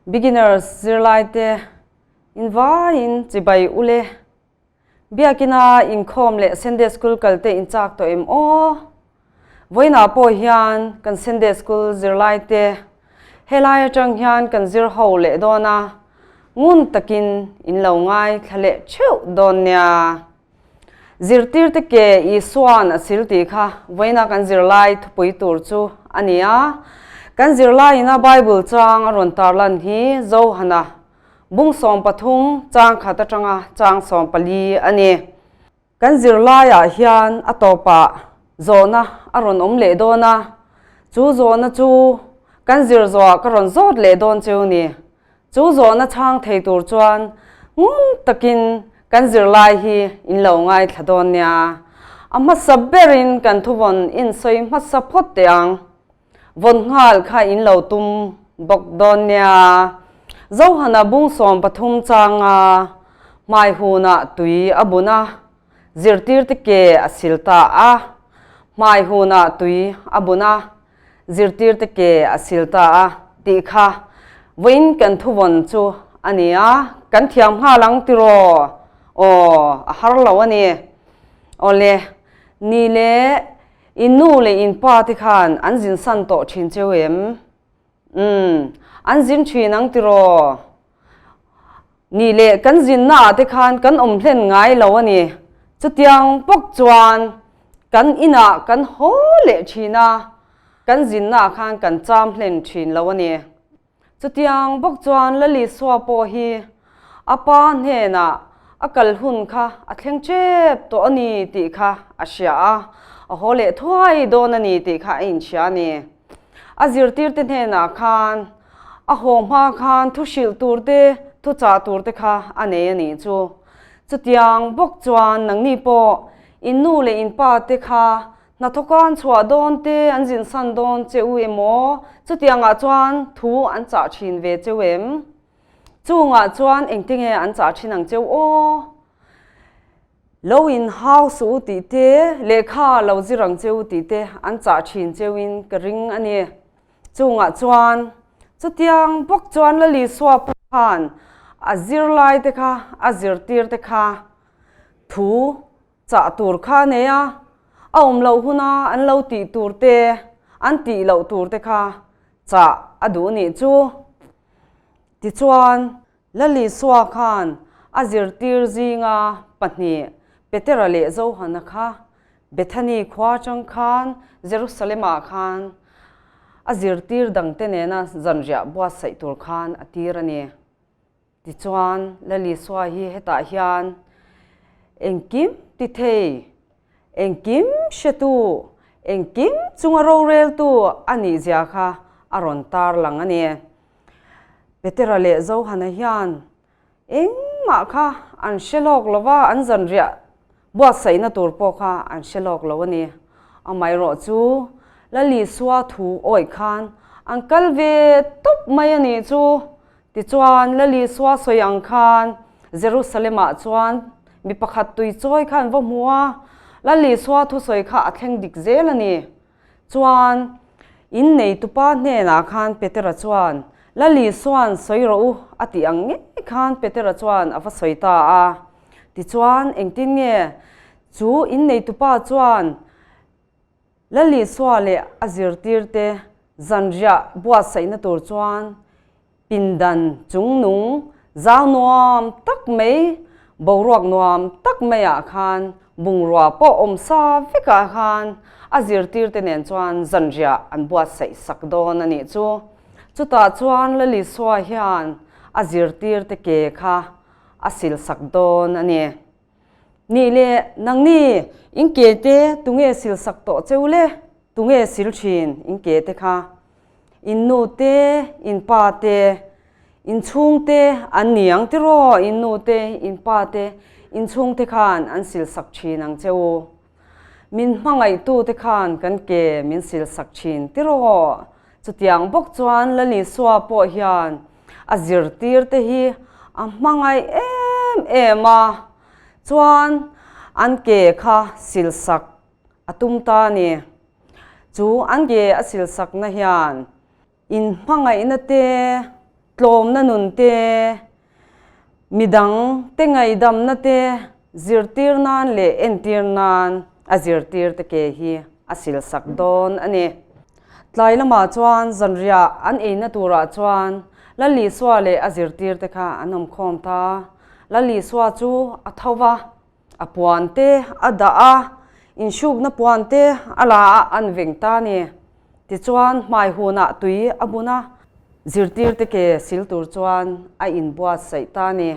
Beginners zirlaite invaiin chibai ule. Biakina inkhawm leh Sunday School kalte in chak tawh em aw? Vawiinah pawh hian kan Sunday School zirlaite helai atang hian kan zir ho leh dawn a, ngun takin in lo ngaithla leh theuh dawn nia. Zirtirte ke Isua'n a sil tih kha vawiina kan zirlai thupui tur chu a ni a. Kan zirlaiina Bible chang a rawn tarlan hi Johana bung 13 chang khat atanga chang 14 a ni. Kan zirlaiah hian a tawpah zawhna a rawn awm leh dawn a, chu zawhna chu kan zir zawhah ka rawn zawt leh dawn cheu ni. Chu zawhna chhang thei tur chuan ngun takin kan zirlai hi in lo ngaithla dawn nia. A hmasa berin kan thuvawn in sawi hmasa phawt teh ang. Vawn nghal kha in lo tum bawk dawn nia. Zohana bung 13 changa hmai hunah tui a bun a, zirtirte ke a sil ta a. Hmai hunah tui a bun a, zirtirte ke a sil ta a tih kha vawiin kan thuvawn chu a ni a, kan thiam nghal ang tiraw? Aw, a har lo a ni. Awle, ni leh in nu leh in pa te khan an zinsan tawh thin cheu em? Umm, an zin thin ang tiraw? Nih leh kan zinna ah te khan kan awm hlen ngai lo a ni. Chutiang bawk chuan kan inah kan haw leh thin a, kan zinna ah khan kan cham hlen thin lo a ni. Chutiang bawk chuan Lalisua pawh hi a pa hnenah a kal hun kha a thleng tep tawh a ni tih kha a hria a, a haw leh thuai dawn a ni tih kha a inhria a ni. A zirtirte hnenah khan a haw hma khan thu hrilh tur te, thu chah tur te kha a nei a nih chu. Chutiang bawk chuan nangni pawh in nu leh in pa te kha hnathawka an chhuah dawn te, an zinsan dawn che u emaw? Chutiangah chuan thu an chah thin ve cheu em? Chungah chuan engtinge an chah thin ang cheu aw? Lo in hau suh u tih te, lehkha lo zir ang cheu tih te an chah thin cheuin ka ring a ni. Chungah chuan chutiang bawk chuan Lalisua pawh khan a zirlai te kha, a zirtir te kha thu Chah tur kha a nei a, a awm loh huna an lo tih tur te, an tih loh tur te kha chah a duh nih chu. Tichuan, Lalisua khan a zirtir zinga pahnih Petera leh Johana kha Bethany khua atang khan Jerusalem-ah khan a zirtir dangte nena zanriah buatsaih tur khan a tir a ni. Tichuan, Lalisua hi hetah hian engkim ti thei, engkim hretu, engkim chunga roreltu a nih zia kha a rawn tarlang a ni. Petera leh Johana hian engmah kha an hre lawk lo va, an zanriah Buatsaihna tur pawh kha an hre lawk lo a ni. Amaherawh chu Lalisua thu awih khan an kal ve tawp mai a nih chu. Tichuan Lalisua sawi ang khan Jerusalem-ah chuan mi pakhat tui chawi kha an va hmu a, Lalisua thusawi kha a thleng dik zel a ni. Chuan in neitupa hnenah khan Petera chuan, Lalisuan sawi rawh u a tih ang ngei khan Petera chuan a va sawi ta a. Tichuan engtin nge chu in neitupa chuan Lalisua leh a zirtirte zanriah buatsaihna tur chuan Pindan chungnung zau nuam tak mai, boruak nuam tak maiah khan bungrua pawh awm sa vekah khan a zirtirte nen chuan zanriah an buatsaih sak dawn a nih chu. Chutah chuan Lalisua hian a zirtirte ke kha a sil sak dawn a ni. Nih leh nangni in ke te tunge sil sak tawh cheu le? Tunge sil thin in ke te kha? In nu te, in pa te, in chhung te an ni ang tiraw? In nu te, in pa te, in chhung te khan an sil sak thin ang che u. Min hmangaihtu te khan kan ke min sil sak thin tiraw? Chutiang bawk chuan Lalisua pawh hian a zirtir te hi a hmangaih em em a, chuan an ke kha sil sak a tum ta a ni. Chu an ke a sil sakna hian inhmangaihna te, tlawmna nun te, midang te ngaihdamna te zirtir nan leh entir nan a zirtir te ke hi a silsak dawn a ni. Tlai lamah chuan zanriah an eina turah chuan Lal Isua leh a zirtir te kha an awm khawm ta. Lal Isua chu a tho va, a puan te a dah a, inhrukna puan te a la a, an veng ta a ni. Tichuan hmai hunah tui a bun a, zirtir te ke sil tur chuan a inbuatsaih ta a ni.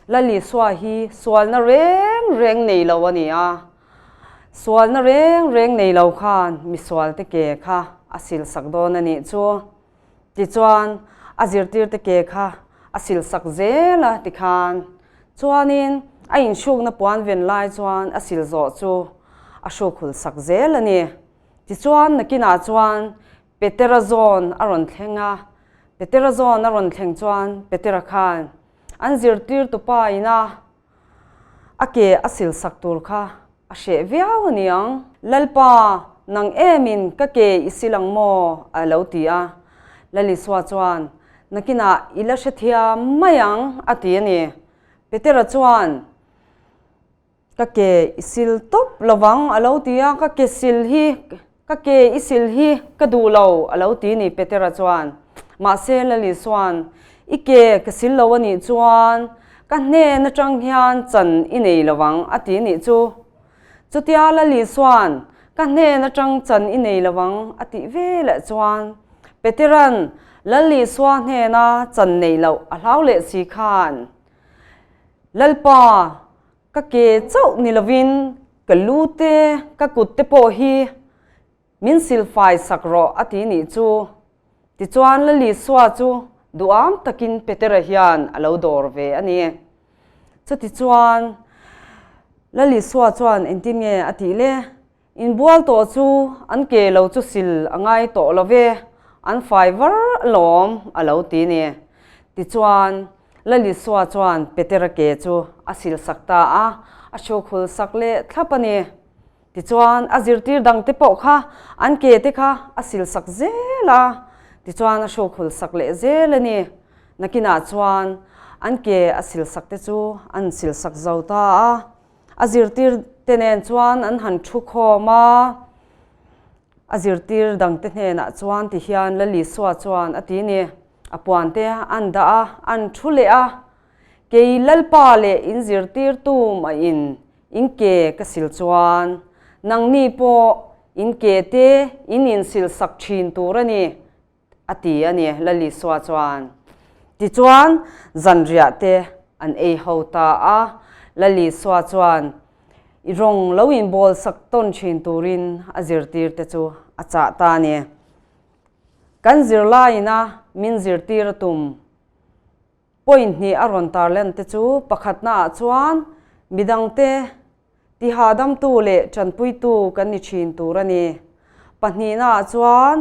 Lal Isua hi sualna reng reng nei lo a ni a, sualna reng reng nei lo khan misualte ke kha a silsak dawn a nih chu. Tichuan, a zirtirte ke kha a silsak zel a tikhan chuanin a inhrukna puan ven lai chuan a sil zawh chu a hrukhulsak zel a ni. Tichuan, nakinah chuan Petera zawn a rawn thleng a, Petera zawn a rawn thleng chuan Petera khan An zirtirtu pa ina a ke a silsak tur kha a hreh viau a niang. Lalpa, nang emin ka ke i sil ang maw? a lo ti a. Lalisua chuan, Nakinah i la hrethiam mai ang, a ti a ni. Petera chuan, Ka ke i sil tawp lovang a lo ti a, ka ke sil hi, ka ke i sil hi ka duh lo a lo ti ni Petera chuan. Mahse Lal Isua'n, I ke ka sil lo a nih chuan ka hnen atang hian chan i nei lovang a ti nih chu. Chutia Lal Isua'n, Ka hnen atang chan i nei lovang a tih ve leh chuan Petera'n Lal Isua hnena chan neih loh a hlau leh si khan, Lalpa, ka ke chauh ni lovin ka lu te, ka kut te pawh hi min silfai sak rawh a ti nih chu. Tichuan Lalisua chu duham takin Petera hian a lo dawr ve a ni. Chutichuan Lalisua chuan engtin nge a tih le? Inbual tawh chu an ke lo chu sil a ngai tawh lo ve, an fai var alawm a lo ti ni. Tichuan, Lalisua chuan Petera ke chu a sil sak ta a, a hrukhul sak leh thlap a ni. Tichuan, a zirtir dangte pawh kha an ke te kha a sil sak zel a, tichuan a hrukhul sak leh zel a ni. Nakinah chuan an ke a sil sak te chu an sil sak zo ta a. A zirtir te nen chuan an han thu khawm a, a zirtir dangte hnenah chuan ti hian Lalisua chuan a ti ni, a puan te an dah a, an thu leh a, Kei Lalpa leh in zirtirtu mah in in ke ka sil chuan nangni pawh in ke te in insil sak thin tur a ni, a ti a ni, Lalisua chuan. Tichuan, zanriah te an ei ho ta a, Lalisua chuan i rawng lo inbawl sak tawn thin turin a zirtir te chu a chah ta a ni. Kan zirlaiin a min zirtir a tum point hnih a rawn tarlan te chu pakhatnaah chuan midangte Tihahdamtu leh tanpuitu kan ni thin tur a ni. Pahnihnaah chuan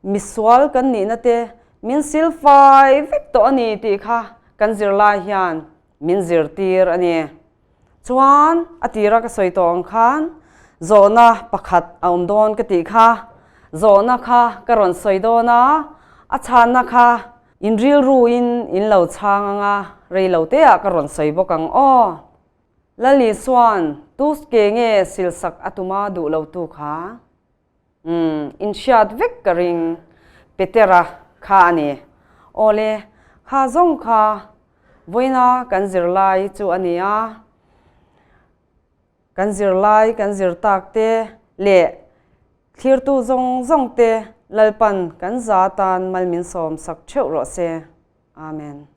misual kan nihna te min silfai vek tawh a ni tih kha kan zirlai hian min zirtir a ni. Chuan a tira ka sawi tawh ang khan zawhna pakhat a awm dawn ka tih kha zawhna kha ka rawn sawi dawn a, a chhanna kha in rilruin in lo chhang ang a, rei lo teah ka rawn sawi bawk ang aw. Lali chuan tu ke nge silsak a tuma duh lo tu kha? Umm, in hriat vek ka ring, Petera kha a ni. Awle, kha zawng kha vawiina kan zirlai chu a ni a, kan zirlai kan zir tak te leh thlirtu zawng zawng te Lalpan kan za tan mal min sawm sak theuh rawh se. Amen.